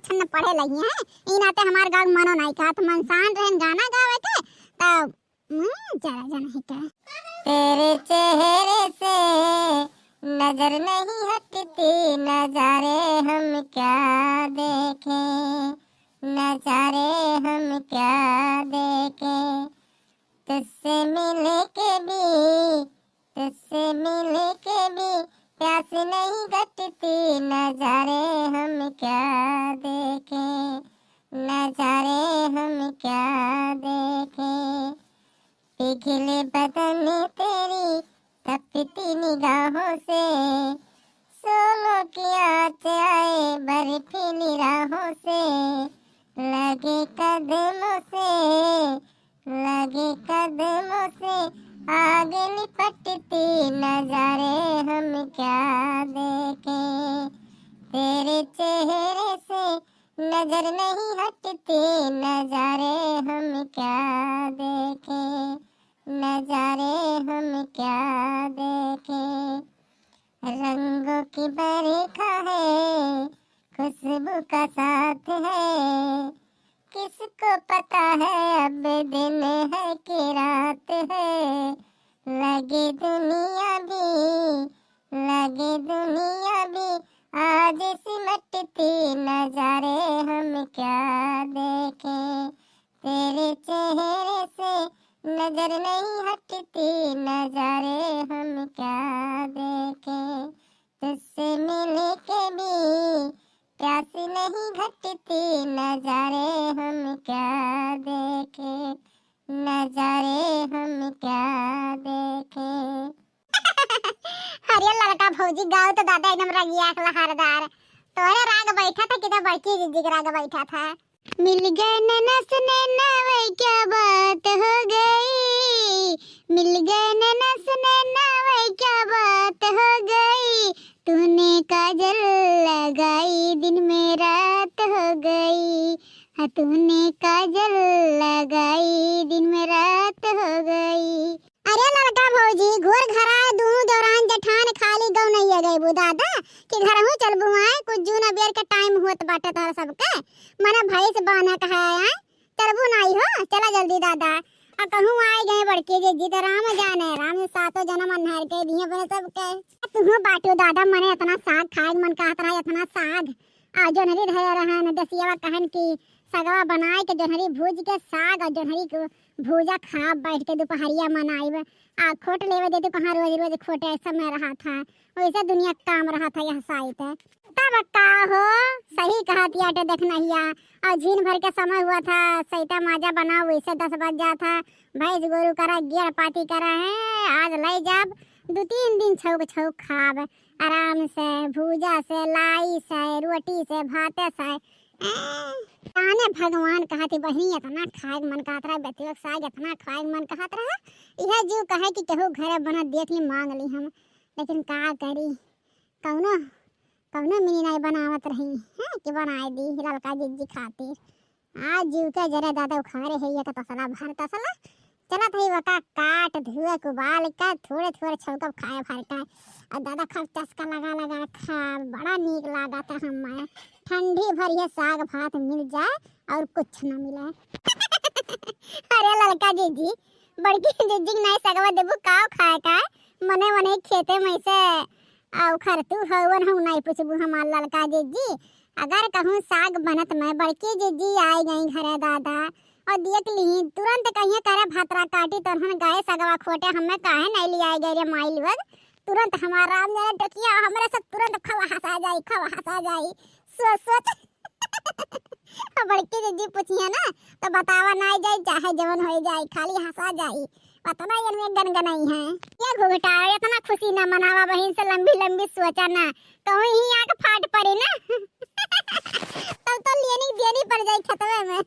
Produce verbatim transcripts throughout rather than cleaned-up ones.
छन्न पढ़े लगी हैं। ई नाते हमार गाँव मनो नहीं कहत, मनसान रहन गाना गावे के, तब मैं जरा जन ही कहे। तेरे चेहरे से नजर नहीं हटती, नजारे हम क्या देखें, नजारे हम क्या देखें। तुझसे मिले के भी, तुझसे मिले के भी प्यास नहीं घटती, नजारे हम क्या देखें, नजारे हम क्या देखें। पिघले बदन तेरी तपती निगाहों से, शोलों की आँच आए बर्फीली राहों से, लगे कदमों से, लगे कदमों से आग लिपटती, नजारे हम क्या देखें, तेरे चेहरे से नजर नहीं हटती, नजारे हम क्या देखें, नजारे हम क्या देखें। रंगों की बरखा है, खुशबू का साथ है, किसको पता है अब दिन है कि रात है। लगे दुनिया भी, लगे दुनिया भी आज सिमटती, नजारे हम क्या देखें, तेरे चेहरे से नजर नहीं हटती, नजारे हम क्या देखें। तुझसे मिले के भी प्यास नहीं घटती, नजारे हम क्या देखें, नजारे हम क्या देखें। अरे ललका भौजी, गाओ तो दादा एकदम रंगिया के लहरदार। तोहरे राग बैठा था कि तो बड़की दीदी के राग बैठा था। मिल गए नैना से नैना, वही क्या बात हो गई, मिल गए नैना से नैना, वही क्या बात हो गई। तूने काजल लगाई, दिन में रात हो गई। हाँ, तूने काजल लगाई, दिन में रात हो गई। अरे ललका भौजी, घोर घरा दूनू देवरान जेठान खाली गौ नहीं है गईबू दादा, कि घरहू चलबू आए, कुछ जून अबेर के टाइम होत बाटे तोहरा सबके, मने भैंस बान्हे के है आए, चलबू नाई हो, चला जल्दी दादा। आ कहूँ आए गए बड़की जिज्जी, तो राम जाने, राम सातों जन्म अन्हार के दिए अपने सबके। तुहू बाटू दादा, मने इतना साग खाए के मन कहत रहा, इतना साग। आ जोन्हरी धरे रहन, दसियावा कहन कि सगवा बनाए के जोन्हरी भूज के साग और जोन्हरी के भूजा खाब बैठ के दुपहरिया मनाइब। आ खोट लेवे देते कहाँ रोज रोज खोटे समय रहा था, वैसे दुनिया काम रहा था यह साइत। तब का हो, सही कहत याटे देखनहिया। और झीन भर के समय हुआ था, सैता माजा बनाओ, वैसे दस बज जा था। भैंस गोरू करा, गेड़ पाती करा है, आज ले जाब, दो तीन दिन छौक छौक खाब, आराम से, भूजा से, लाई से, रोटी से, भाते से। जाने भगवान कहती बहिनी, इतना खाए के मन कहत रहा, बेतियो के साग इतना खाए के मन कहत रहा। यह जीव कहे कि केहू घरे बनत देत ही मांग ली हम, लेकिन का करी, कौनो कौनो मिनी नाई बनावत रही, हैं, कि बनाए दी ललका जिज्जी खातिर। आज जीव के जरे दादा उखाड़े है एक तसला भर तसला। चलत है वका काट धुए के उबाल के थोड़े थोड़े छौकब खाए भर के। और दादा खूब चस्का लगा लगा खा, बड़ा नीक लागत है हमें। ठंडी भर ये साग भात मिल जाए और कुछ न मिले। अरे ललका जिज्जी, बड़की जिज्जी के नाई सगवा देबू का खाए का? मने वने खेते में से आ उखर तू हवन हूँ नाई पूछबू हमार ललका जिज्जी। अगर कहूँ साग बनत में बड़की जिज्जी आई गई घरे दादा, और देख ली तुरंत कहिए करे भतरा काटी तोरहन गए सगवा खोटे, हमें काहे नहीं ले आए गए रे माई लोग। तुरंत हमार राम जाने टोकिया, हमरे से तुरंत खवा हंसा जाई, खवा हंसा जाई। सोच सोच। अब बड़की जिज्जी पूछिए ना, तो बतावा ना जाई, चाहे जवन हो जाई, खाली हंसा जाई। पतना ये में गनगनाई है। ये घुघटा, इतना खुशी ना मनावा, बहिन से लंबी लंबी सोचा ना, कहूँ ही आँख फाट पड़ी ना। तब तो लेनी देनी पड़ जाई खेतवे में।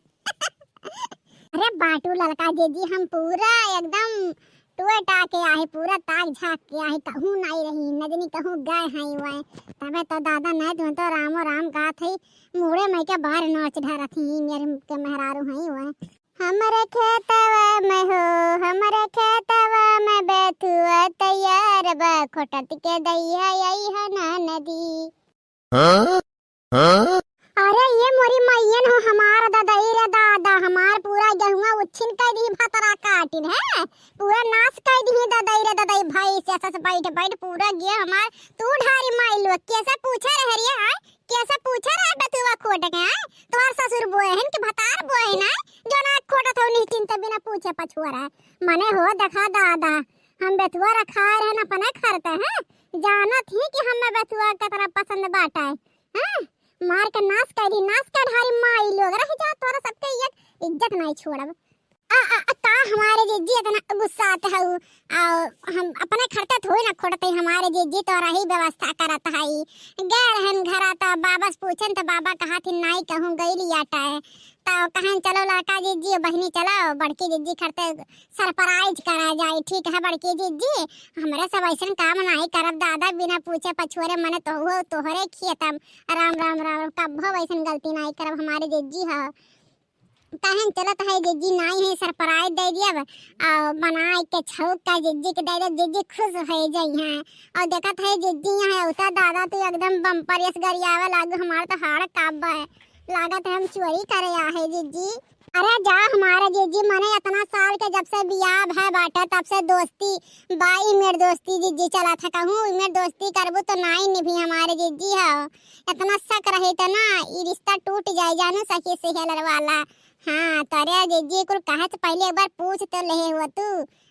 अरे बाटू ललका जिज्जी, हम पूरा एकदम टोए टाके आहे, पूरा ताक झाँक के आहे, कहूँ नाई रही, नजनी कहूँ गए हैं वह। तबे तो दादा नहीं, तुम तो रामो राम कहत है, मुड़े में के बाहर नाच ढारत ही, मेरे के मेहरारू हैं वह। हमरे खेतवा में हो, हमरे खेतवा में बेथुआ तैयार बा, खोटत के दैया आई है ना नदी। हाँ? हाँ? अरे ये मोरी मइयन हो, हमार ददई रे दादा, हमार पूरा गेहुआ उच्छिन कइ दिही भतरा काटिन है, पूरा नास कइ दिही ददई रे ददई, भैंस ऐसे से बैठ बैठ पूरा गेहूं हमार तू ढारी माई लोग, कैसे पूछे रहे रे, आय? कैसे पूछे रहे बतुआ खोट के, आय? तोहर ससुर बोए हन कि भतार बोए हन, आय? जो ना खोटत हो निश्चिंत बिना पूछे पछुआ रहे, मने हो देखा दादा, हम बेतुआ रखाए रहन अपने खरते हैं, जानत ही कि हमें बेतुआ केतना पसंद बाटे, हैं? मार के नास कइ दी, नास के ढारी माई लोग, रह जा तोरा सबके एक इज्जत नहीं छोड़ब। आ, आ, आ, का हमारे जिज्जी इतना गुस्सात हऊ? आ, हम अपने खरते थोड़ी ना खोटते, हमारे जिज्जी तोरा ही व्यवस्था करत हई। गए रहन घरा त बाबा से पूछन त बाबा कहा थी नाई कहूँ गई लिया टाए। त कहन चलो लड़का जिज्जी बहिनी चलो, बड़की जिज्जी खरते सरप्राइज करा जाए, ठीक है बड़की जिज्जी? हमरे सब ऐसन काम नाई करब दादा, बिना पूछे पछुआरे मने तो हो तोहरे खियतम। राम राम राम राम, कब्बो ऐसन गलती नाई करब हमारे जिज्जी ह। कहन चलत है जिज्जी नाई है सरप्राइज दे दियब, आ बनाए के छौक का जिज्जी के दे दे, जिज्जी खुश हो जइहें। और देखत है जिज्जी यहाँ होता दादा तू एकदम बम्पर यस गरियावे लागू, हमार तो हाड़ काबा है, लागत है हम चोरी करे आ है जिज्जी। अरे जा हमारे जिज्जी, मने इतना साल के जब से बियाह भय बाटे तब से दोस्ती बा, ई मेर दोस्ती जिज्जी चला था कहूँ, ई मेर दोस्ती करबू तो नाई निभी हमारे जिज्जी हो। इतना शक रही त ना ई रिश्ता टूट जाए जानू सखी सहेलर वाला। हाँ तोरे जिज्जी कुल कहे से पहले एक बार पूछ तो लेहे हुआ तू।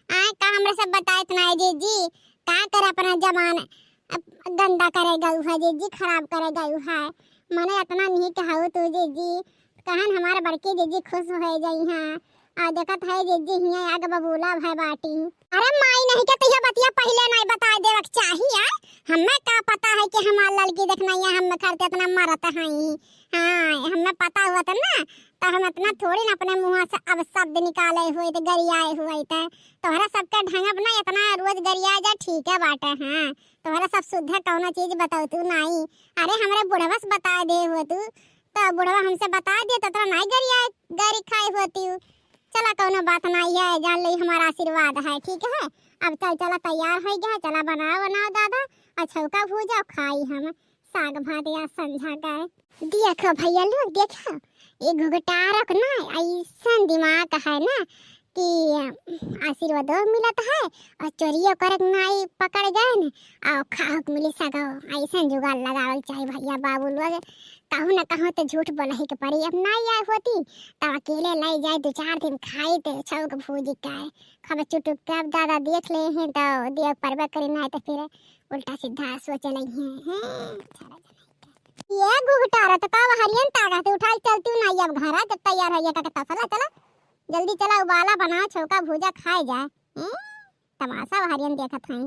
आए का हमरे सब बताए इतना है जिज्जी, का कर अपना जमाना अब गंदा करे गऊ है जिज्जी, खराब करे गऊ है। मने इतना नीक हऊ तू जिज्जी, कहन हमार बड़की जिज्जी खुश हो जइहें। आ देखत है जिज्जी हियाँ आग बबूला भय बाटी। अरे माई नहीं के तैया बतिया पहले नहीं बताए देवे के चाही है। हमें का पता है कि हमार लड़की देखना है हम खरते इतना मरत हैं। हाँ हमें पता हुआ था ना तो हम इतना थोड़ी ना अपने मुँह से अब शब्द निकाले हुए थे, गरियाए हुए थे। तोहरा सबके ढंग अपना इतना रोज गरिया जा ठीक है बाटे। हाँ तोहरा सब शुद्ध है, कौनो चीज बताओ तू नाई। अरे हमरे बुढ़वा से बता दे हुआ तू, तो बुढ़वा हमसे बता दे तो तोरा नाई गरिया गारी खाए होती हूँ। चला कौनो बात नाई है, जान लो हमारा आशीर्वाद है, ठीक है। अब चल चला तैयार हो गया, चला बनाओ बनाओ दादा, और छौका भूजा खाई हम साग भात या संझा का। देखो भैया लोग, देखो, ये घुघटारक ना ऐसन दिमाग है ना कि आशीर्वादो मिलत है और चोरियो करक नाई पकड़ गए न, और खाहक मिली सगो। ऐसन जुगाड़ लगावल चाही भैया बाबू लोग, कहूँ न कहूँ तो झूठ बोलही के पड़ी। अब नाई आए होती तो अकेले लाई जाए, दो चार दिन खाई तो छौक भूज के, खब चुटुक के अब दादा देख ले हैं तो देख परबे करी, नाई तो फिर उल्टा सीधा सोचे लगी हैं, हैं, सारा जनाई के। ये घुघटारा तो का हरियन ताकत उठाई चलती हूँ ना, अब घरा के तैयार है ये का के तसला, चला जल्दी चला, उबाला बना, छौका भूजा खाए जाए। हैं? तमाशा हरियन देखत हैं।